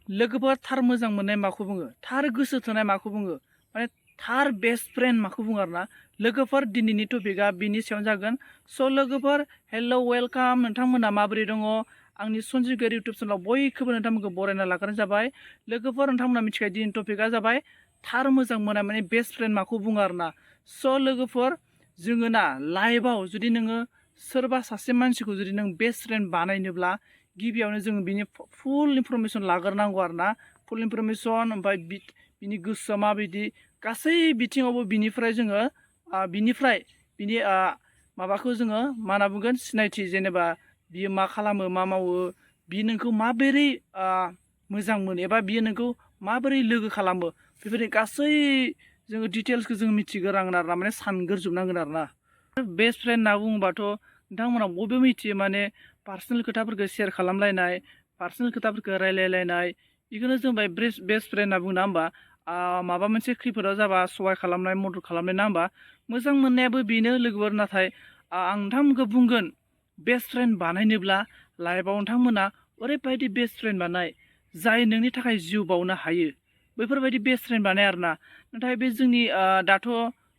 लोगोफोर थार मोजां मोननाय माखौ बुङो थार गोसो थोनाय माखौ बुङो माने थार बेस्ट फ्रेन्ड माखौ बुङो आरोना लोगोफोर दिनैनि टपिकआ बिनि सायाव जागोन स' लोगोफोर हेलौ वेलकाम नोंथांमोना माबोरै दङ आंनि सन्जिगर इउटुब चेनेलाव बयखौबो नोंथांमोनखौ बरायना लाग्रोनाय जाबाय लोगोफोर नोंथांमोना मिथिखायो दिनैनि टपिकआ जाबाय थार मोजां मोननाय माने बेस्ट फ्रेन्ड माखौ बुङो आरोना स' लोगोफोर जोङो ना लाइफआव जुदि नोङो सोरबा सासे मानसिखौ जुदि नों बेस्ट फ्रेन्ड बानायनोब्ला गिबियावनो जोङो बिनि फुल इनफरमेसन लाग्रोनांगौ आरोना फुल इनफरमेसन ओमफ्राय बिनि गोसोआ माबायदि गासै बिथिङावबो बिनिफ्राय जोङो बिनि माबाखौ जोङो मा होनना बुंगोन सिनायथि जेनेबा बियो मा खालामो मा मावो बियो नोंखौ माबोरै मोजां मोनो एबा बियो नोंखौ माबोरै लोगो खालामो बेफोरनि गासै जोङो डिटेल्सखौ जों मिथिग्रोनांगोन आरोना माने सानग्रोजोबनांगोन आरोना बेस्ट फ्रेन्ड होनना बुङोबाथ' नोंथांमोना बयबो मिथियो माने पार्सनेल खोथाफोरखौ शेयार खालामलायनाय पार्सनेल खोथाफोरखौ रायलायलायनाय बेखौनो जों बेस्ट फ्रेन्ड होनना बुङा होमबा माबा मोनसे खैफोदाव जाबा सहाय खालामनाय मदद खालामनाय ना होमबा मोजां मोननायाबो बेनो लोगोफोर नाथाय आं नोंथांमोनखौ बुंगोन बेस्ट फ्रेन्ड बानायनोब्ला लाइफआव नोंथांमोना ओरैबायदि बेस्ट फ्रेन्ड बानाय जाय नोंनि थाखाय जिउ बावनो हायो बैफोरबायदि बेस्ट फ्रेन्ड बानाय आरोना नाथाय बे जोंनि दाथ'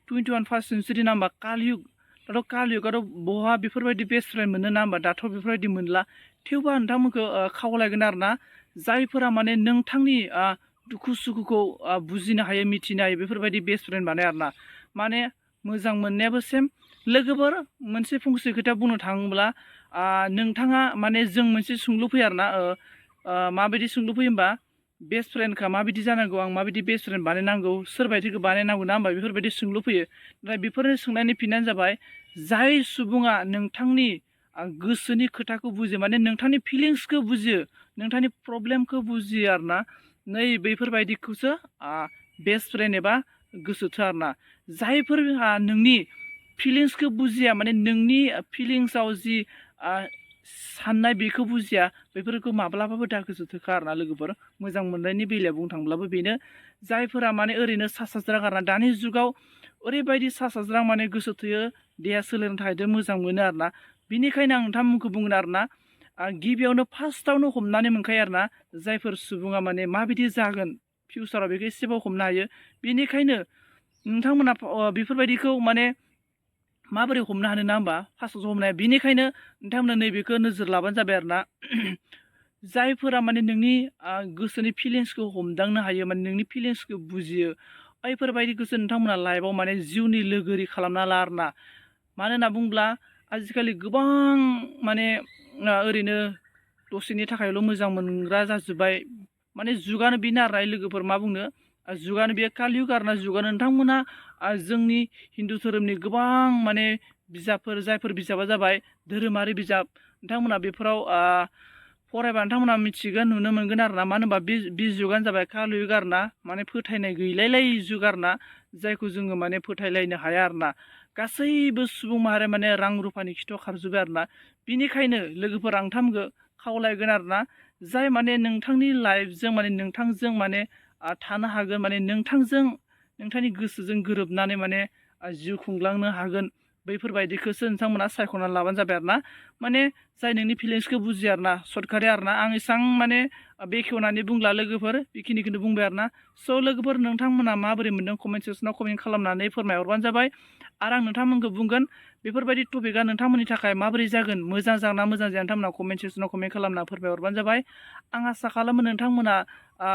21st सेन्सुरि ना होमबा कालयुग दाथ' कालयुगाथ' बहा बेफोरबायदि बेस्ट फ्रेन्ड मोनो ना होमबा दाथ' बेफोरबायदि मोनला थेवबो आं नोंथांमोनखौ खावलायगोन आरोना जायफोरा माने नोंथांनि दुखु सुखुखौ बुजिनो हायो मिथिनो हायो बेफोरबायदि बेस्ट फ्रेन्ड बानाय आरोना माने मोजां मोननायाबो सेम लोगोफोर मोनसे फंसे खोथा बुंनो थाङोब्ला नोंथाङा माने जों मोनसे सोंलु फैयो आरोना माबायदि सोंलु फैयो होमबा बेस्ट फ्रेन्डखा माबायदि जानांगौ आं माबायदि बेस्ट फ्रेन्ड बानायनांगौ सोरबायदिखौ बानायनांगौ ना होमबा बेफोरबायदि सोंलु फैयो नाथाय बेफोरनि सोंनायनि फिननायानो जाबाय जाय सुबुङा नोंथांनि गोसोनि खोथाखौ बुजियो माने नोंथांनि फिलिंसखौ बुजियो नोंथांनि प्रब्लेमखौ बुजियो आरोना नै बैफोरबायदिखौसो बेस्ट फ्रेन्ड एबा गोसोथो आरोना जायफोरहा नोंनि फिलिंसखौ बुजिया माने नोंनि फिलिंसआव जि साननाय बेखौ बुजिया बेफोरखौ माब्लाबाबो दा गोसोथोखा आरोना लोगोफोर मोजां मोननायनि बेलायाव बुंनो थांब्लाबो बेनो जायफोरा माने ओरैनो सा साज्रां आरोना दानि जुगाव ओरैबायदि सा साज्रां माने गोसो थोयो देहा सोलेरनो थाखाय मोजां मोनो आरोना बिनिखायनो आं नोंथांमोनखौ बुंगोन आरोना गिबियावनो फार्स्टआवनो हमनानै मोनखायो आरोना जायफोर सुबुङा माने माबायदि जागोन फिउचाराव बेखौ एसेबाबो हमनो हायो बेनिखायनो नोंथांमोना बेफोरबायदिखौ माने माबोरै हमनो हानो ना होमबा फार्स्टआव हमनो हाया बेनिखायनो नोंथांमोना नैबेखौ नोजोर लाबानो जाबाय आरोना जायफोरा माने नोंनि गोसोनि फिलिंसखौ हमदांनो हायो माने नोंनि फिलिंसखौ बुजियो बैफोरबायदिखौसो नोंथांमोना लाइफआव माने जिउनि लोगोरि खालामना ला आरोना मानो होनना बुङोब्ला आजिखालि गोबां माने ओरैनो दसेनि थाखायल' मोजां मोनग्रा जाजोब्बाय माने जुगानो बेनो आरोना लोगोफोर मा बुंनो जुगानो बे कालयुग आरोना जुगानो नोंथांमोना जोंनि हिन्दु धोरोमनि गोबां माने बिजाबफोर जायफोर बिजाबा जाबाय धोरोमारि बिजाब नोंथांमोना बेफोराव फरायबा नोंथांमोना मिथिगोन नुनो मोनगोन आरोना मानो होनबा बे जुगानो जाबाय कालयुग आरोना माने फोथायनाय गैलायलाय जुग आरोना जायखौ जोङो माने फोथायलायनो हाया आरोना गासैबो सुबुं माहारिया माने रां रुफानि खिथाव खारजोब्बाय आरोना बिनिखायनो लोगोफोर आं नोंथांमोनखौ खावलायगोन आरोना जाय माने नोंथांनि लाइफजों माने नोंथांजों माने थानो हागोन माने नोंथांनि गोसोजों गोरोबनानै माने जिउ खुंलांनो हागोन बैफोरबायदिखौसो नोंथांमोना सायख'नानै लाबानो जाबाय आरोना माने जाय नोंनि फिलिंसखौ बुजियो आरोना सर्टकाटै आरोना आं एसां माने बेखेवनानै बुंला लोगोफोर बेखिनिखौनो बुंबाय आरोना स' लोगोफोर नोंथांमोना माबोरै मोनदों कमेन्ट सेक्सनाव कमेन्ट खालामनानै फोरमायहरबानो जाबाय आरो आं नोंथांमोनखौ बुंगोन बेफोरबायदि टपिकआ नोंथांमोननि थाखाय माबोरै जागोन मोजां जागोन ना मोजां जाया नोंथांमोना कमेन्ट सेक्सनाव कमेन्ट खालामना फोरमायहरबानो जाबाय आं आसा खालामो नोंथांमोना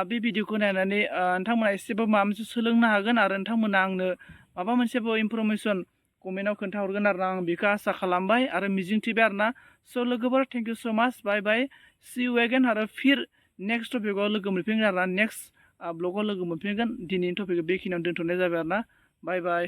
बे भिडिअखौ नायनानै नोंथांमोना एसेबाबो माबा मोनसे सोलोंनो हागोन आरो नोंथांमोना आंनो माबा मोनसेबो इनफरमेसन कमेन्टआव खोन्थाहरगोन आरोना आं बेखौ आसा खालामबाय आरो मिजिंथिबाय आरोना स' लोगोफोर थेंक इउ स' माच बाय बाय सि इउ एगेन आरो फिर नेक्स्ट टपिकआव लोगो मोनफिनगोन आरोना नेक्स्ट ब्लगाव लोगो मोनफिनगोन दिनैनि टपिकखौ बेखिनियावनो दोनथ'नाय जाबाय आरोना बाय बाय